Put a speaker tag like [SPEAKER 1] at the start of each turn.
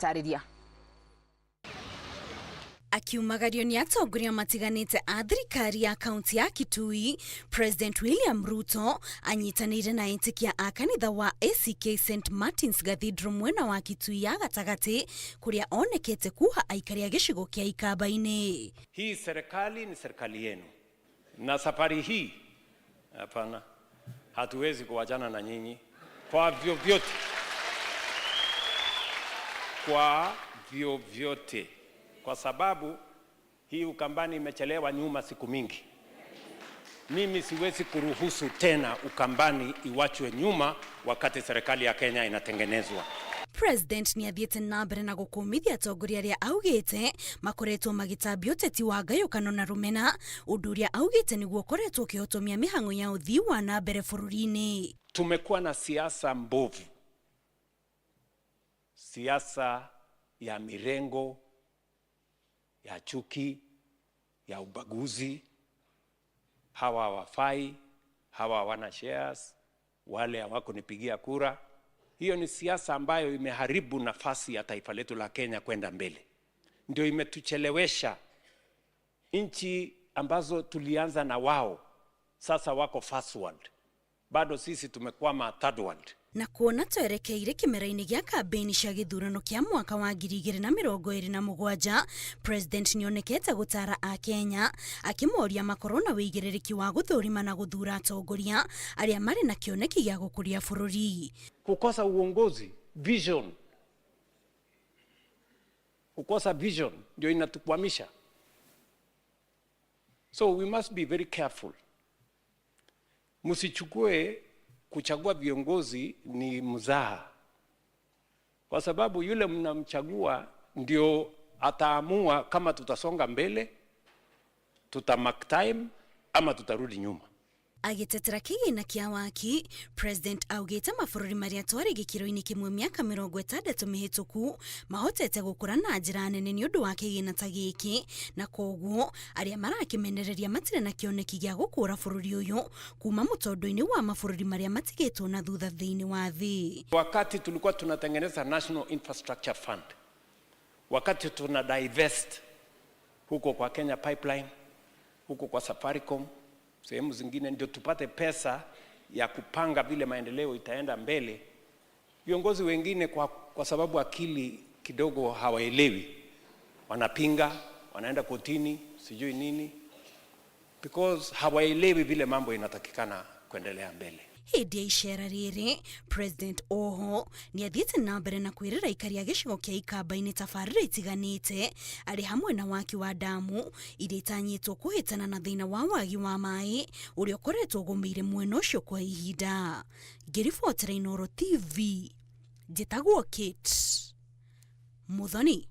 [SPEAKER 1] Agĩtarĩria.
[SPEAKER 2] Akiumagario nĩ atongoria matiganĩte a thirikari ya kaunti ya Kitui, President William Ruto anyitanĩire na etĩkia a kanitha wa ACK St Martin's Cathedral mwena wa Kitui ya gatagatĩ kũrĩa onekete kuha aikari a gĩcigo kĩa Ikamba-inĩ.
[SPEAKER 3] Hii serikali ni serikali yenu, na safari hii hapana, hatuwezi kuachana na nyinyi kwa vyovyote, kwa vyovyote, kwa sababu hii Ukambani imechelewa nyuma siku mingi. Mimi siwezi kuruhusu tena Ukambani iwachwe nyuma wakati serikali ya Kenya inatengenezwa.
[SPEAKER 2] President nĩ athiĩte na mbere na gũkũmithia atongoria arĩa augĩte makoretwo magĩtambia ũteti wa ngayũkano na rũmena, ũndũ ũrĩa augĩte nĩguo ũkoretwo ũkĩhotomia mĩhang'o ya ũthii wa na mbere bũrũri-inĩ.
[SPEAKER 3] Tumekuwa na siasa mbovu, siasa ya mirengo, ya chuki, ya ubaguzi. Hawa hawafai, hawa hawana shares, wale hawakunipigia kura. Hiyo ni siasa ambayo imeharibu nafasi ya taifa letu la Kenya kwenda mbele, ndio imetuchelewesha. Nchi ambazo tulianza na wao sasa wako first world, bado sisi tumekwama third world.
[SPEAKER 2] Na kuona twerekeire kĩmera-inĩ gĩa kambĩini cia gĩthurano kĩa mwaka wa 2027, President nĩonekete gũtara Akenya akĩmoria makorwo na wĩigĩrĩrĩki wa gũthũrima na gũthura atongoria arĩa marĩ na kĩoneki gĩa gũkũria bũrũri.
[SPEAKER 3] Kukosa uongozi, vision, kukosa vision ndio inatukwamisha. So we must be very careful. Msichukue kuchagua viongozi ni mzaha, kwa sababu yule mnamchagua ndio ataamua kama tutasonga mbele, tuta mark time ama tutarudi nyuma.
[SPEAKER 2] Agĩtetera kĩgĩna kĩa waki, President augĩte mabũrũri marĩa twarĩ gĩkĩro-inĩ kĩmwe mĩaka 60 mĩhĩtũku mahotete gũkũra na njĩra nene nĩ ũndũ wa kĩgĩna ta gĩkĩ, na koguo arĩa marakĩmenereria matirĩ na kĩoneki gĩa gũkũra bũrũri ũyũ kuma mũtondo-inĩ wa mabũrũri marĩa matigĩtwo na thutha thĩinĩ wa thĩ.
[SPEAKER 3] Wakati tulikuwa tunatengeneza National Infrastructure Fund, wakati tuna divest huko kwa Kenya Pipeline, huko kwa Safaricom, sehemu zingine, ndio tupate pesa ya kupanga vile maendeleo itaenda mbele. Viongozi wengine kwa sababu akili kidogo hawaelewi, wanapinga, wanaenda kotini, sijui nini, because hawaelewi vile mambo inatakikana kuendelea mbele.
[SPEAKER 2] Hĩndĩ ya icera rĩrĩ, President oho nĩ athiĩte na mbere na kwĩrĩra aikari a gĩcigo kĩa Ikamba-inĩ tabarĩra itiganĩte arĩ hamwe na waki wa damu iria itanyĩtwo kũhĩtana na thĩna wa wagi wa maĩ ũrĩa ũkoretwo ũgũmĩire mwena ũcio kwa ihinda. Ngĩribotera Inooro TV, njĩtagwo Kate Muthoni.